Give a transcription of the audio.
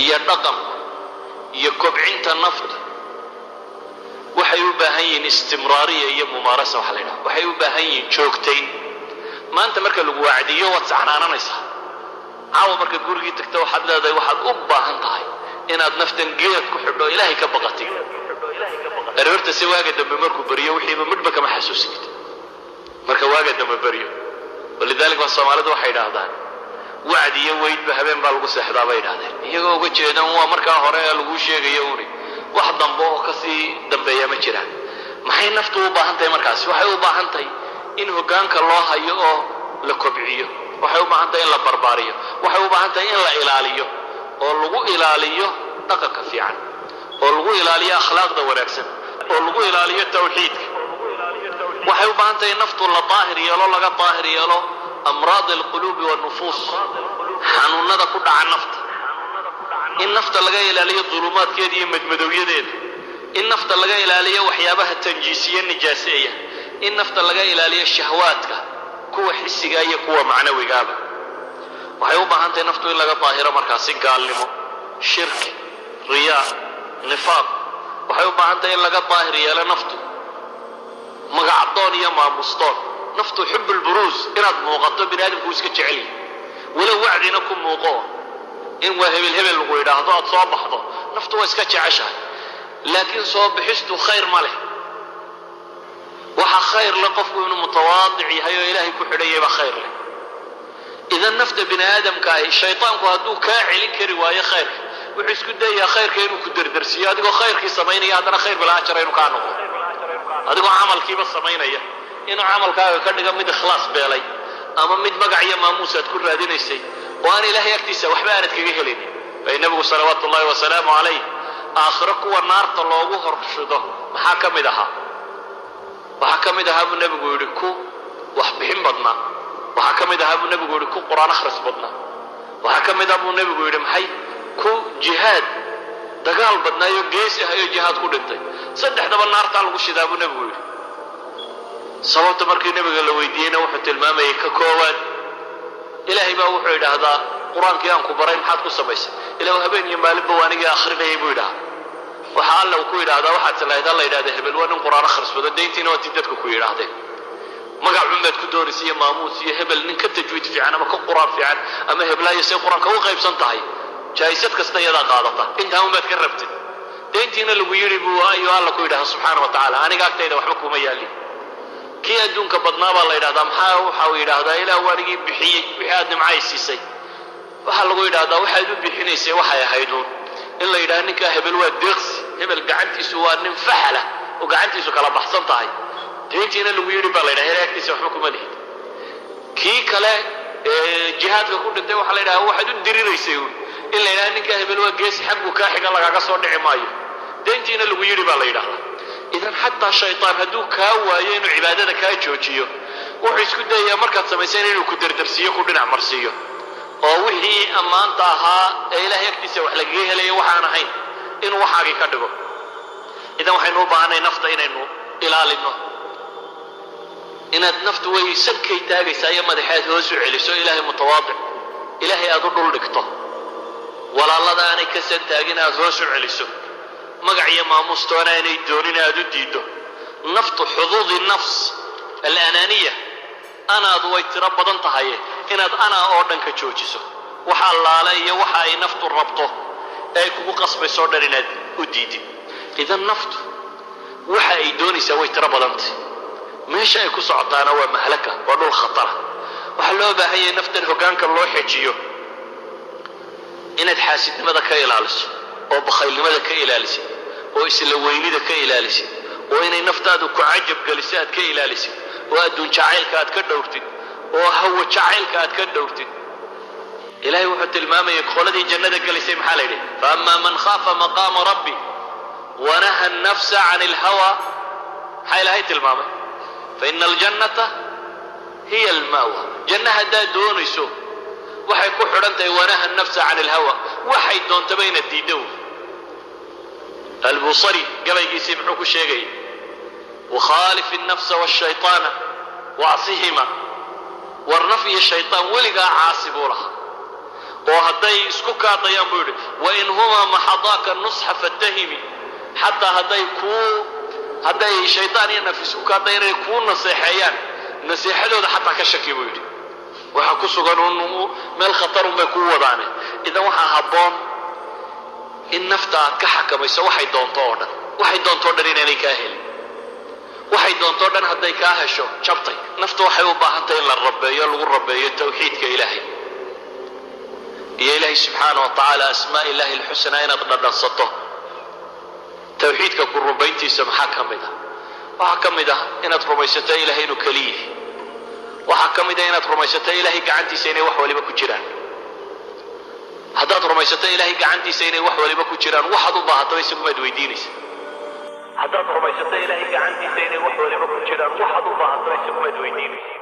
Iyo dhaqanku iyo kobcinta naftu waxay u baahan yihiin istimraariya iyo mumaarasa. Waxa la yidhaha, waxay u baahan yihiin joogtayn. Maanta marka lagu wacdiyo, waad sacnaananaysaa. Caawa markaad gurigii tagto, waxaad leedahay, waxaad u baahan tahay inaad naftan geed ku xidho, Ilaahay ka baqatid. Aroorta se waaga dambe markuu baryo, wixiiba midhba kama xasuusinid marka waaga dambe baryo. ولذلك baa Soomaalidu waxay idhaahdaan, "Wacdi iyo weydba habeen baa lagu seexdaa," bay idhahdeen, iyagoo uga jeedan waa markaa hore ee laguu sheegayo uni, wax dambe oo kasii dambeeya ma jiraan. Maxay naftu u baahan tahay markaasi? Waxay u baahan tahay in hoggaanka loo hayo oo la kobciyo. Waxay u baahan tahay in la barbaariyo. Waxay u baahan tahay in la ilaaliyo, oo lagu ilaaliyo dhaqanka fiican, oo lagu ilaaliyo akhlaaqda wanaagsan, oo lagu ilaaliyo tawxiidka. Waxay u baahan tahay naftu la daahir yeelo, laga daahir yeelo أمراض القلوب والنفوس, xanuunada ku dhaca nafta, in nafta laga ilaaliyo dulumaadkeeda iyo madmadowyadeeda, in nafta laga ilaaliyo waxyaabaha tanjiisiye, nijaaseeya, in nafta laga ilaaliyo shahwaadka, kuwa xisiga iyo kuwa macnawigaaba. Waxay u baahan tahay naftu in laga daahiro markaasi gaalnimo, shirki, riyaa, nifaaq. Waxay u baahan tahay in laga daahir yeelo naftu magacdoon iyo maamustoon. Naftu حب البروز, inaad muuqato, bini aadamku uu iska jecel yahay, walow wacdina ku muuqo, in waa hebel hebel lagu yidhaahdo, aad soo baxdo, naftu waa iska jeceshahay. Laakiin soo bixistu khayr ma leh. Waxa khayr leh qofku inuu mutawaadic yahay oo Ilaahay ku xidhayay baa khayr leh. Idan nafta bini aadamka ahi, shaytaanku hadduu kaa celin kari waayo khayrka, wuxuu isku dayayaa khayrka inuu ku derdersiiyo. Adigoo khayrkii samaynaya, haddana khayr bilaa ajara inuu kaa noqdo. Adigoo camalkiiba samaynaya, inuu camalkaaga ka dhigo mid ikhlaas beelay ama mid magac iyo maamuus aad ku raadinaysay oo aan Ilaahay agtiisa waxba aanad kaga helaynin. Bay Nebigu صلوات الله وسلامه عليه, aakhiro kuwa naarta loogu horshido maxaa ka mid ahaa? Waxaa ka mid ahaa buu Nebigu yidhi, ku wax bixin badnaa. Waxaa ka mid ahaa buu Nebigu yidhi, ku Qur-aan akhris badnaa. Waxaa ka mid ah buu Nebigu yidhi, maxay, ku jihaad dagaal badnaayo, geesi ahayo, jihaad ku dhintay. Saddexdaba naartaa lagu shidaa buu Nebigu yidhi. Sababta markii Nebiga la weydiiyeyna, wuxuu tilmaamayay, ka koowaad, Ilaahay baa wuxuu yidhaahdaa, "Qur-aankii aan ku baray maxaad ku samaysay?" Ilah, habeen iyo maalinba waa anigii akhrinayay, buu yidhahaa. Waxa Alla uu ku yidhaahdaa, waxaad tilahayd alla yidhahda, "Hebel waa nin Qur-aan akhris badan." Dayntiina waa tii dadku ku yidhaahdeen. Magacun baad ku doonaysa iyo maamuus iyo hebel nin ka tajwiid fiican ama ka Qur-aan fiican ama heblaayo say Qur-aanka u qaybsan tahay, jaa'isad kasta iyadaa qaadata, intaa un baad ka rabtay. Dayntiina lagu yidhi buu ayuu Alla ku yidhaha سبحانه وتعالى, "Aniga agtayda waxba kuma yaalin." Kii adduunka badnaa baa la yidhahdaa, maxaa? Waxa uu yidhaahdaa, "Ilaah, waanigii bixiyey wixii aad nimcay siisay." Waxaa lagu yidhahdaa, "Waxaad u bixinaysay waxay ahayd uun in la yidhaha ninkaa hebel waa deeqsi, hebel gacantiisu waa nin faxala oo gacantiisu kala baxsan tahay." Dayntiina lagu yidhi baa la yidhaha, "Ilaah agtiisa waxba kuma lihid." Kii kale ee jihaadka ku dhintay waxaa la yidhaha, "Waxaad u diriraysay uun in la yidhaha ninkaa hebel waa geesi, xagguu kaa xiga lagaga soo dhici maayo." Dayntiina lagu yidhi baa la yidhahdaa. Idan xataa shaytaan hadduu kaa waayo inuu cibaadada kaa joojiyo, wuxuu isku dayayaa markaad samayseen inuu ku derdersiiyo, ku dhinac marsiiyo, oo wixii ammaanta ahaa ee Ilaahay agtiisa wax lagaga helayo waxaan ahayn inuu waxaagii ka dhigo. Idan waxaynu u baahanay nafta inaynu ilaalino. Inaad naftu way sankay taagaysaa iyo madaxeed hoos u celiso, Ilaahay mutawaadic, Ilaahay aad u dhul dhigto, walaalada aanay ka san taagin aad hoos u celiso, magac iyo maamuustoona aanay doonin aad u diiddo. Naftu حظوظ النفس, الأنانية, anaadu way tiro badan tahay, inaad anaa oo dhan ka joojiso. Waxa allaale iyo waxa ay naftu rabto ee ay kugu qasbayso o dhan inaad u diidid. Idan naftu waxa ay doonaysaa way tiro badantay, meesha ay ku socotaana waa mahlaka, waa dhul khatara. Waxaa loo baahan yahay naftan hoggaanka loo xejiyo, inaad xaasidnimada ka ilaaliso, oo bakhaylnimada ka ilaalisid, oo isla weynida ka ilaalisid, oo inay naftaadu ku cajab geliso aad ka ilaalisid, oo adduun jacaylka aad ka dhowrtid, oo hawo jacaylka aad ka dhowrtid. Ilahay wuxuu tilmaamayay qoladii jannada gelaysay. Maxaa la yidhi? فأما من خاف مقام ربه ونهى النفس عن الهوى. Maxaa Ilaahay tilmaamay? فإن الجنة هي المأوى. Janna haddaad doonayso, waxay ku xidhan tahay ونهى النفس عن الهوى, waxay doontaba inaad diiddo. Albusari gabaygiisii muxuu ku sheegayay? وخالف النفس والشيطان واعصهما. War naf iyo shaytaan weligaa caasi buu lahaa. Oo hadday isku kaadayaan, buu yidhi, وإن هما محضاك النصح فاتهمي, xataa hadday shaydaan iyo naf isku kaadayaan inay kuu naseexeeyaan, naseexadooda xataa ka shaki, buu yidhi. Waxaa ku sugan un meel khatarun bay kuu wadaane. Idan waxaa habboon in nafta aad ka xakamayso waxay doonto oo dhan. Waxay doonto o dhan inaanay kaa helin. Waxay doonto o dhan hadday kaa hesho, jabtay. Nafta waxay u baahan tahay in la rabeeyo, lagu rabeeyo tawxiidka Ilaahay iyo Ilaahay subxaana wa tacaala asmaa illaahi alxusnaa inaad dhadhansato. Tawxiidka ku rumayntiisa maxaa ka mid ah? Waxaa ka mid ah inaad rumaysato Ilahay inuu keliyihi. Waxaa ka mid ah inaad rumaysato Ilaahay gacantiisa inay wax waliba ku jiraan. Haddaad rumaysato Ilaahay gacantiisa inay wax waliba ku jiraan, waxaad u baahataba isagumaad weydiinaysa. Haddaad rumaysato Ilaahay gacantiisa inay wax waliba ku jiraan, waxaad u baahataba isagumaad weydiinaysa.